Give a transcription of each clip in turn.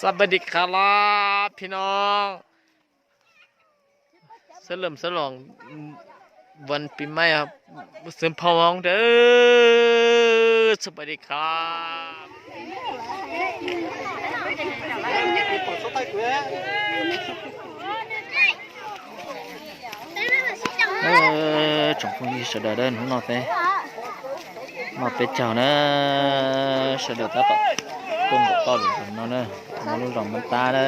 สวัสดีครับพี่น้อง เฉลิมฉลองวันปีใหม่ครับ เซนพอมองเด้อ สวัสดีครับ Tsoom phooj ywg sawv daws, hnub no peb noj peb caug na, sawv daws tab tom tuaj nkaum toj lawm no na. Nyob lub zos Npab Tab na,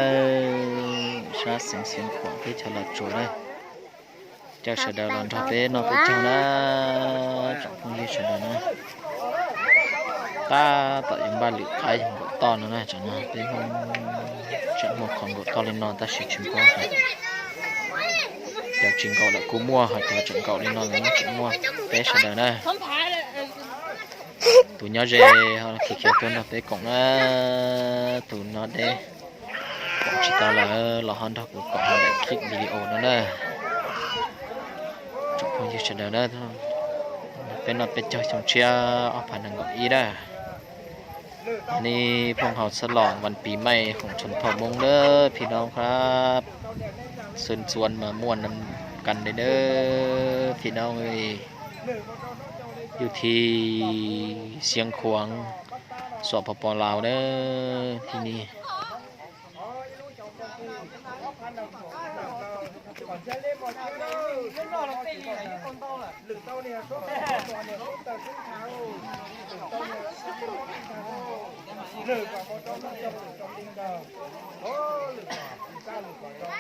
sab xeev Xeev Khuam teb chaws Los Tsuas na. Caw sawv daws los nrog peb noj peb caug na, tsoom phooj ywg sawv daws na. Tab tom yuav npaj lwm qab yog nkaum toj no na, tsam no peb Hmoob tseem muaj qhov nkaum toj li no tab sis tsis paub cov tsis nkaum lawm kuj muaj, ho cov tseem nkaum li no lawm tseem muaj. Peb sawv daws na, tus nyob ze ho khiav khiav tuaj nrog peb koom na, tus nyob deb koom tsis tau lawm los ho nrog kuv koom daim clip video no na. Tsoom phooj ywg sawv daws na, peb noj peb caug xyoo tshiab ob phav nees nkaum ib na. Ni phong hào sab los văn pì may khổng thuần phò mông đó phi nong khab. Sơn Xuân mà mua năm căn đây đó phi nong ơi. Dù thì siêng khuang sọ pò pò lào đó thì ni. Lwm tau niag sub taw sub nthav, lwm tau niag sub taw sub nthav, lwm kom mus rau noj rau lwm rau li ntawd, lwm kom tsis txaj lwm kom zoo.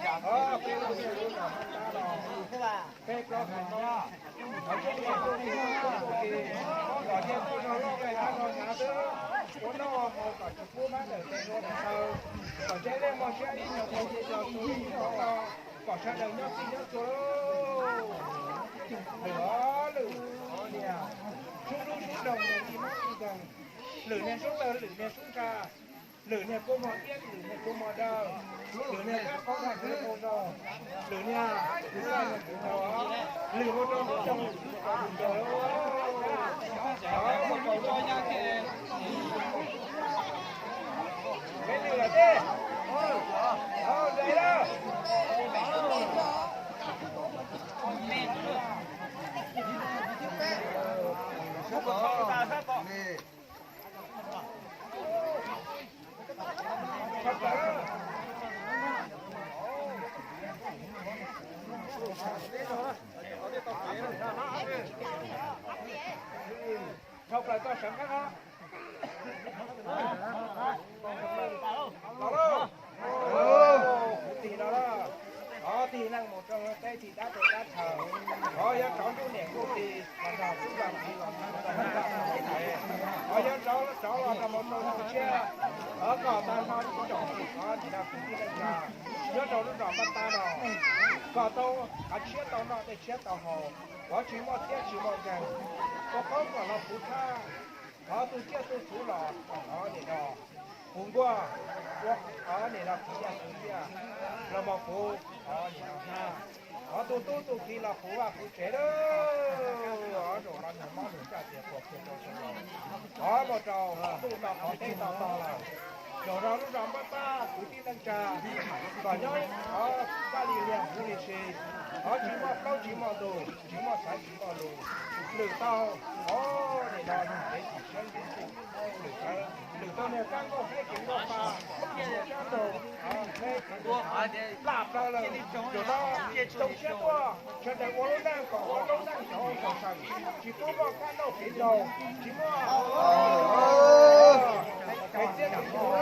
Peb ua niag lub zos Npab Tab los peb plaub haiv Hmoob, thov Tswv Yexus Khetos tuaj mus ke, kom nce tuaj zog loj nqaij hab zog hnyav xwb, ua noj ua haus kom tsis pub mab ntawm tes ua ntawm taw, kom ntsej dej muag siab ib nyuag nqe nce zog txug ib nyuag no, kom sawv daws nyob txij nyob txhua lawm. Lwm os lwm, niag sub dub sub doog niag txij mab txij nkeeg, lwm niag sub taw lwm niag sub ntsa, lwm niag kua muag iab lwm niag kua muag daw, lwm niag kab qaub dag kab qaub zog, lwm niag kwv tij kwv nraug, lwm ua rau tub rau ntxawm, peb lwm lawm tej, nres lawm. Dhau plaws txoj sawv qab no. Los lauj. Kuv tig no lauj. Thov tig neej mus rau teb tig dab rau dab chaw. Thov yuav rov nruab niam nruab txiv los nrog tub nrog kiv los nrog tub nrog kiv. Thov yuav rov rov los rau mus rau ntuj tshiab. Thov kom tag nrho ib tsoom kwv tij neej tsa nyob rau lub zos Npab Tab no, kom tau av tshiab tau noj dej tshiab tau haus, thov tsis muaj txiab tsis muaj nkeeg, ua qoob kom los puv thab. Thov tus tsiaj tus txhu los thov nim no puv nkuaj, ua thov nim no puv yaj puv tsiaj los mus puv, thov nim no hnab, thov tus tub tus kiv los puv vaj puv tsev lawm. Thov zaum no nug mob nug ntsaj tias puas phuaj rau sawv daws, thov mus rau qhov ntuj tau qhov teb tau tog lawm. Zaum no lub zos Npab Tab kwv tij neej tsa kom nyob, thov pab li liag huv li si, thov tsis muaj plaub tsis muaj ntug, tsis muaj xaiv tsis muaj lus, lwm tau, thov nim no yug kev chim siab ntuj, lwm tau niag kab nkauj hleb kev nkauj pa, niag sab nraug hleb kev nraug pa, laj plaws lawm. Zaum no zoo siab tuaj, sawv daws ua lub neej kom ua lub neej saum saum seem, tsis pub muaj kab nrauj kev nraug, tsis muaj kev txiab kev nraug.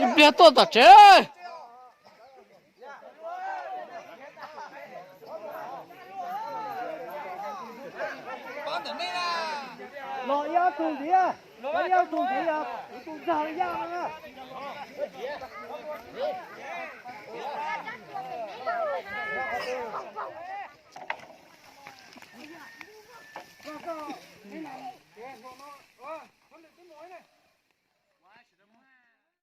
Ib pliag tuaj tom tsev. Los ib ob tug ntiav. Tus ntxhais yog tus ntxhais yaj no na.